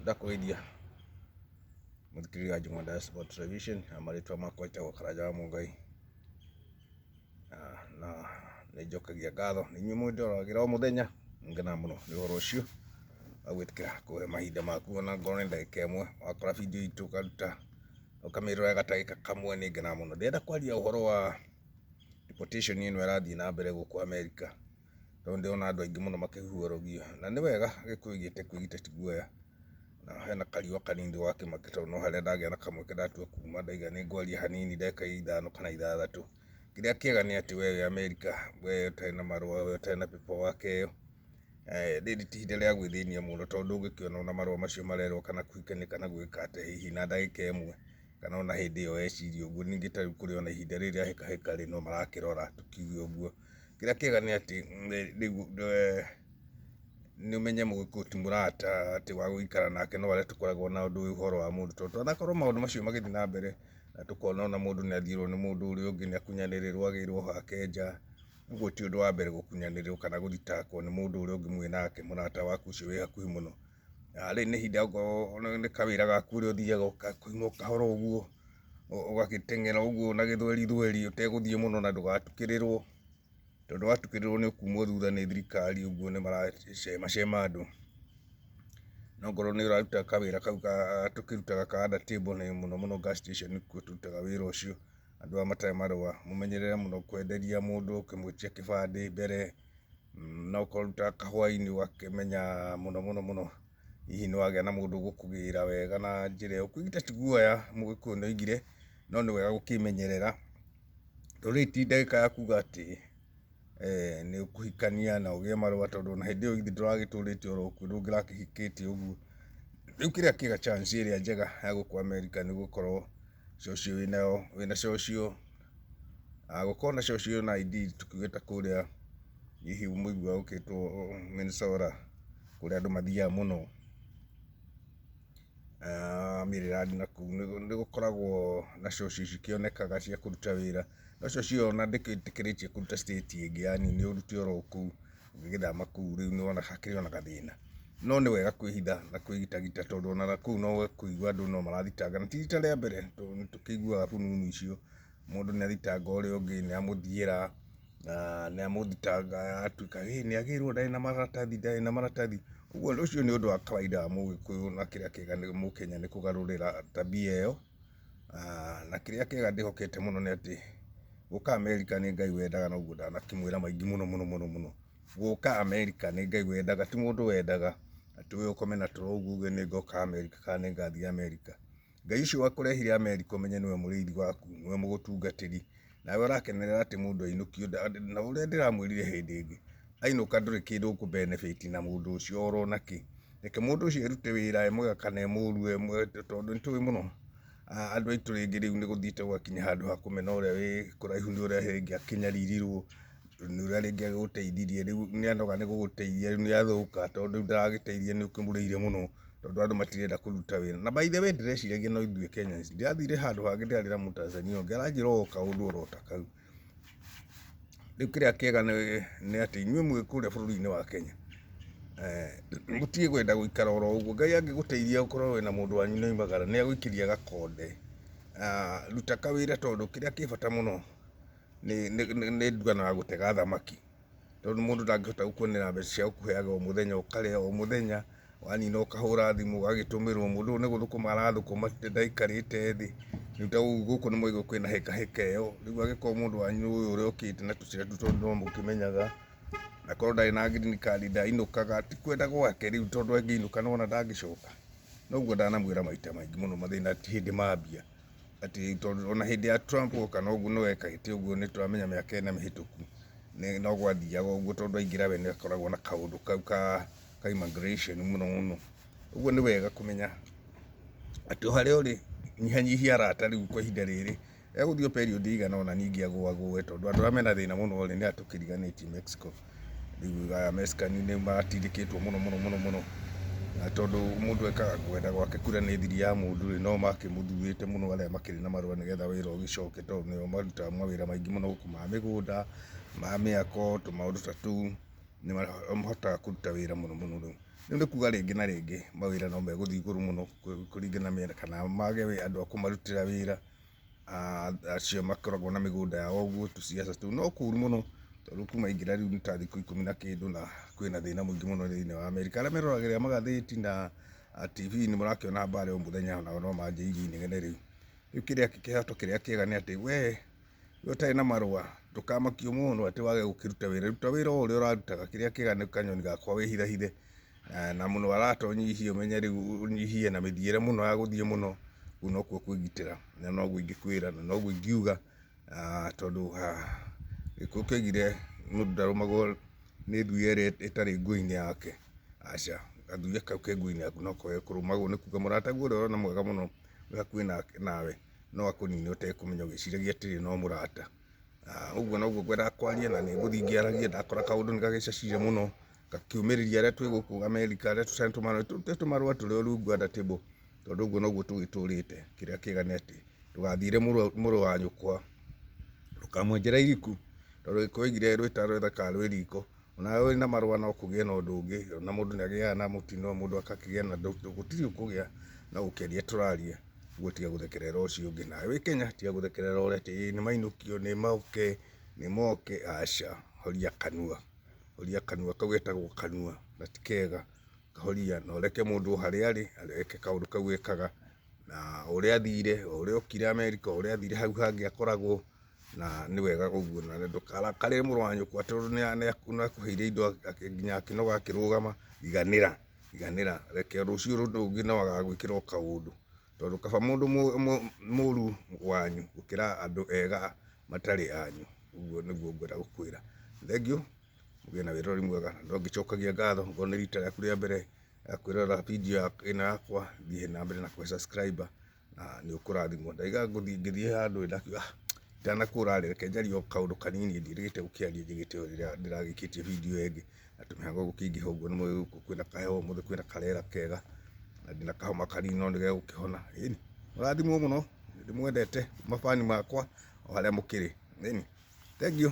Ndakũgeithia mũthikĩrĩria wa Juma Diaspora Television na marĩtwa makwa njĩtagwo Karanja wa Mũngai. Na nĩ njokagia ngatho nĩ inyuĩ mũndoragĩra o mũthenya, ngenaga mũno nĩ ũhoro ũcio wa gwĩtĩkĩra kũhe mahinda maku ona ngorwo nĩ ndagĩka ĩmwe, wakora video itũ ũkaruta ũkamĩrora gatagĩka kamwe, nĩ ngenaga mũno. Ndĩrenda kwaria ũhoro wa deportation ĩno ĩrathiĩ na mbere gũkũ Amerika, tondũ ndĩrona andũ aingĩ mũno makĩhuhũrũgio, na nĩ wega Gĩkũyũ gĩte kwĩgita ti guoya, na hena kariũa kanini wa Kĩmaki tondũ no harĩa ndagĩa na kamweke ndatua kuma ndaiga nĩ ngwaria hanini ndagĩka ithano kana ithathatũ. Kĩrĩa kĩega nĩ atĩ we wĩ Amerika, we ũtarĩ na marũa, we ũtarĩ na paperwork ĩyo, rĩrĩ ti ihinda rĩa gwĩthĩnia mũno tondũ ndũngĩkĩona ona marũa macio marerwo kana kũhikania kana gwĩka atĩa hihi na ndagĩka ĩmwe, kana ona hĩndĩ ĩyo weciria ũguo. Ningĩ ta rĩu kũrĩ ona ihinda rĩrĩ rĩa hĩka hĩka rĩ, no marakĩrora tũkiuge ũguo. Kĩrĩa kĩega nĩ atĩ rĩu nĩ ũmenye Mũgĩkũyũ ti mũrata atĩ wa gũikara nake no arĩa tũkoragwo na ũndũ ũyũ ũhoro wa mũndũ, tondũ twanakorwo maũndũ macio magĩthiĩ na mbere na tũkona ona mũndũ nĩ athiĩrwo nĩ mũndũ ũrĩa ũngĩ, nĩ akunyanĩrĩrwo agĩrwo hake nja, ũguo ti ũndũ wa mbere gũkunyanĩrĩrwo kana gũthitangwo nĩ mũndũ ũrĩa ũngĩ mwĩ nake, mũrata waku ũcio wĩ hakuhĩ mũno. Na rĩrĩ nĩ ihinda okorwo nĩ kawĩra gaku ũrĩa ũthiaga ũkauma o kahora ũguo, ũgagĩteng'era ũguo na gĩthweri thweri ũtegũthiĩ mũno na ndũgatukĩrĩrwo, tondũ watukĩrĩrwo nĩ ũkumwo thutha nĩ thirikari ũguo nĩ maracemacema andũ. No ngorwo nĩ ũraruta kawĩra kau tũkĩrutaga ka under table na mũno mũno gas station nĩkuo tũrutaga wĩra ũcio, andũ aya matarĩ marũa mũmenyerere mũno kwenderia mũndũ ũkĩmwĩtia kĩbandĩ mbere, na okorwo ũrutaga kahũa-inĩ ũgakĩmenya mũno mũno mũno hihi nĩ wagĩa na mũndũ ũgũkũgĩra wega na njĩra ĩyo. Kwĩgita ti guoya Mũgĩkũyũ nĩ oigire, no nĩ wega gũkĩmenyerera, tondũ rĩrĩ ti ndagĩka ya kuga atĩ nĩ ũkũhikania na ũgĩe marũa tondũ ona hĩndĩ ĩyo githĩ ndũragĩtũrĩte oro kuo ndũngĩrakĩhikĩte ũguo. Rĩu kĩrĩa kĩega chance ĩrĩa njega ya gũkũ Amerika nĩ gũkorwo social wĩnayo, wĩna social, gũkorwo na social na ID tũkiuge ta kũrĩa hihi mũiguaga gũkĩtwo Minnesota kũrĩa andũ mathiaga mũno, Maryland na kũu nĩ gũkoragwo na social cikĩonekaga cia kũruta wĩra, no social ĩyo ona ndĩgĩtĩkĩrĩtio kũruta state ĩngĩ yaani nĩ ũrute oro kũu, ũngĩgĩthama kũu rĩu nĩ wona hakĩrĩ ona gathĩna. No nĩ wega kwĩhitha na kwĩgitagita tondũ ona kũu no ũkũigua andũ no marathitanga na ti rita rĩa mbere tondũ nĩ tũkĩiguaga fununu icio, mũndũ nĩ athitanga ũrĩa ũngĩ nĩ amũthiĩra, na nĩ amũthitanga atuĩka ĩ nĩ agĩrwo ndarĩ na maratathi, ndarĩ na maratathi. Ũguo ũcio nĩ ũndũ wa kawaida wa Mũgĩkũyũ na kĩrĩa kĩega nĩ Mũkenya nĩ kũgarũrĩra tabia ĩyo. Na kĩrĩa kĩega ndĩhokete mũno nĩ atĩ gũka Amerika nĩ Ngai wendaga noguo ndanakĩmwĩra maingĩ mũno mũno mũno mũno. Gũka Amerika nĩ Ngai wendaga ti mũndũ wendaga atĩ ũyũ ũkome na toro ũguo uge nĩ ngoka Amerika kana nĩ ngathiĩ Amerika. Ngai ũcio wakũrehire Amerika ũmenye nĩwe mũrĩithi waku, nĩwe mũgũtungatĩri, nawe ũrakenerera atĩ mũndũ ainũkio, na ũrĩa ndĩramwĩrire hĩndĩ ĩngĩ, ainũka ndũrĩ kĩndũ ũkũ benefit na mũndũ ũcio oro nakĩ. Reke mũndũ ũcio arute wĩra e mwega kana e mũru, tondũ nĩ tũĩ mũno andũ aitũ rĩngĩ rĩu nĩ gũthiĩte gũgakinya handũ ha kũmena ũrĩa wĩ kũraihu nĩ ũrĩa rĩngĩ akĩnyaririrwo, nĩ ũrĩa rĩngĩ agũteithirie, rĩu nĩ anoga nĩ gũgũteithia, rĩu nĩ athũka tondũ rĩu ndaragĩteithia nĩ ũkĩmũrĩire mũno, tondũ andũ matirenda kũruta wĩra. Na by the way ndĩreciragia no ithuĩ Kenyans, ndĩrathire handũ hangĩ ndĩrarĩra Mũtanzania ũngĩ aranjĩra o kaũndũ oro ta kau. Rĩu kĩrĩa kĩega nĩ atĩ inyuĩ mwĩ kũrĩa bũrũri-inĩ wa Kenya, mũtige kwenda gũikara oro ũguo. Ngai angĩgũteithia ũkorwo wĩna mũndũ wanyu nĩ oimagara, nĩ agũikĩria gakonde. Ruta kawĩra tondũ kĩrĩa kĩ bata mũno nĩ nduano ya gũtega thamaki. Tondũ mũndũ ndangĩhota gũkuonera mbeca cia gũkũheaga o mũthenya ũkarĩa o mũthenya, wanina ũkahũra thimũ ũgagĩtũmĩrwo, mũndũ ũyũ nĩ gũthũkũma arathũkũma ndaikarĩte thĩ. Rĩu ta rĩu gũkũ nĩ mwaigua kwĩna hĩka hĩka ĩyo, rĩu angĩkorwo mũndũ wanyu ũyũ ũrĩa ũkĩte na tũcĩra tũu tondũ no mũkĩmenyaga, akorwo ndarĩ na green card ndainũkaga, ti kwenda gwake rĩu tondũ angĩinũka nĩ wona ndangĩcoka. Noguo ndanamwĩra maita maingĩ mũno mathĩna ti hĩndĩ mambia, atĩ tondũ ona hĩndĩ ya Trump oka noguo no ekĩte ũguo nĩ tũramenya mĩaka ĩna mĩhĩtũku, no gwathiaga ũguo tondũ aingĩra we nĩ akoragwo na kaũndũ kau ka immigration mũno mũno. Ũguo nĩ wega kũmenya atĩ o harĩa ũrĩ nyihanyihia arata rĩu kwa ihinda rĩrĩ, egũthiĩ o period ĩigana ũna ningĩ agũagũe tondũ andũ arĩa mena thĩna mũno rĩ, nĩ aya tũkĩriganĩtie Mexico. Rĩu aya Mexican nĩ maratindĩkĩtwo mũno mũno mũno mũno, na tondũ mũndũ ekaga kwenda gwake kura nĩ thiri ya mũndũ rĩ, no makĩmũthurĩte mũno arĩa makĩrĩ na marũa nĩgetha wĩra ũgĩcoke tondũ nĩo marutaga mawĩra maingĩ mũno gũkũ ma mĩgũnda, ma mĩako, tũmaũndũ ta tũu. Nĩ mahotaga kũruta wĩra mũno mũno rĩu. Rĩu nĩ kuga rĩngĩ na rĩngĩ mawĩra no megũthiĩ igũrũ mũno kũringana na mĩena kana mage andũ a kũmarutĩra wĩra, acio makoragwo na mĩgũnda yao ũguo tũciaca tũu. No kũru mũno tondũ kuma aingĩra rĩu nĩ ta thikũ ikũmi na kĩndũ na kwĩna thĩna mũingĩ mũno thĩinĩ wa Amerika. Arĩa meroragĩra magathĩti na TV nĩ mũrakĩona mbara o mũthenya onao no manjĩrĩirie inegene rĩu. Rĩu kĩrĩa kĩhoto kĩrĩa kĩega nĩ atĩ we ũtarĩ na marũa ndũkamakio mũno atĩ wage gũkĩruta wĩra. Ruta wĩra o ũrĩa ũrarutaga, kĩrĩa kĩega nĩ kanyoni gakwa wĩhithahithe na mũno arata ũnyihie ũmenye rĩu ũnyihie na mĩthiĩre mũno ya gũthiĩ mũno, kũu nokuo kwĩgitĩra na noguo ingĩkwĩra na noguo ingiuga tondũ Gĩkũyũ kĩoigire mũndũ ndarũmagwo nĩ thuya ĩrĩa ĩtarĩ nguo-inĩ yake, aca, gathuya kau ke nguo-inĩ yaku noko gekũrũmagwo nĩ kuga mũrataguo ũrĩa ũrona mwega mũno wĩ hakuhĩ nawe no akũnine ũtekũmenya ũgĩciragia atĩrĩ no mũrata. Ũguo noguo ngwendaga kwaria na nĩ ngũthiĩ ngĩaragia ndakora kaũndũ nĩ gagĩcacire mũno ngakĩũmĩrĩria arĩa twĩ gũkũ Amerika arĩa tũtarĩ tũmarũa, tũrute tũmarũa tũrĩ o rungu under table tondũ ũguo noguo tũgĩtũrĩte. Kĩrĩa kĩega nĩ atĩ ndũgathiĩre mũrũ wa nyũkwa, ndũkamwenjere iriku tondũ Gĩkũyũ oigire rwĩta rwethekaga rwĩ riko. Onawe wĩna marũa no kũgĩe na ũndũ ũngĩ, ona mũndũ nĩ agĩaga na mũtino, mũndũ agakĩgĩa na gũtirĩ ũkũgĩa no gũkĩaria tũraria, ũguo tiga gũthekerera ũcio ũngĩ. Nawe wĩ Kenya tiga gũthekerera ũrĩa atĩ ĩĩ nĩ mainũkio, nĩ moke, nĩ moke, aca, horia kanua, horia kanua, kau getagwo kanua na ti kega, horia na ũreke mũndũ o harĩa arĩ eke kaũndũ kau ekaga, na ũrĩa athire, o ũrĩa okire Amerika, o ũrĩa athire hau hangĩ akoragwo na nĩ wega ũguo na ndũkarakarĩre mũrũ wa nyũkwa tondũ nĩ akũheire indo nginya akĩnoga akĩrũgama, iganĩra, iganĩra, reke rũciũ ũndũ ũngĩ no agagwĩkĩra o kaũndũ, tondũ kaba mũndũ mũru wanyu gũkĩra andũ ega matarĩ anyu, ũguo nĩguo ngwenda gũkwĩra. Thengiũ, mũgĩe na wĩroreri mwega, no ngĩcokagia ngatho okorwo nĩ rita rĩaku rĩa mbere kwĩrorera video ĩno yakwa, thiĩ na mbere na kũ subscribe na nĩ ũkũrathimwo. Ndaiga ngũthiĩ ngĩthiĩ handũ ndakiuga ah itanakũra rĩ reke njarie o kaũndũ kanini ndiĩrĩgĩte gũkĩaria njĩgĩte o rĩrĩa ndĩragĩikĩtie video ĩyo ĩngĩ na tũmĩhango gũkĩingĩha ũguo nĩ mũĩ gũkũ kwĩna kaheho ũmũthĩ kwĩna karĩera kega na ndĩna kahoma kanini no nĩgegũkĩhona. Ĩni mũrathimwo mũno nĩ ndĩmwendete mabani makwa o harĩa mũkĩrĩ. Ĩni thengiũ.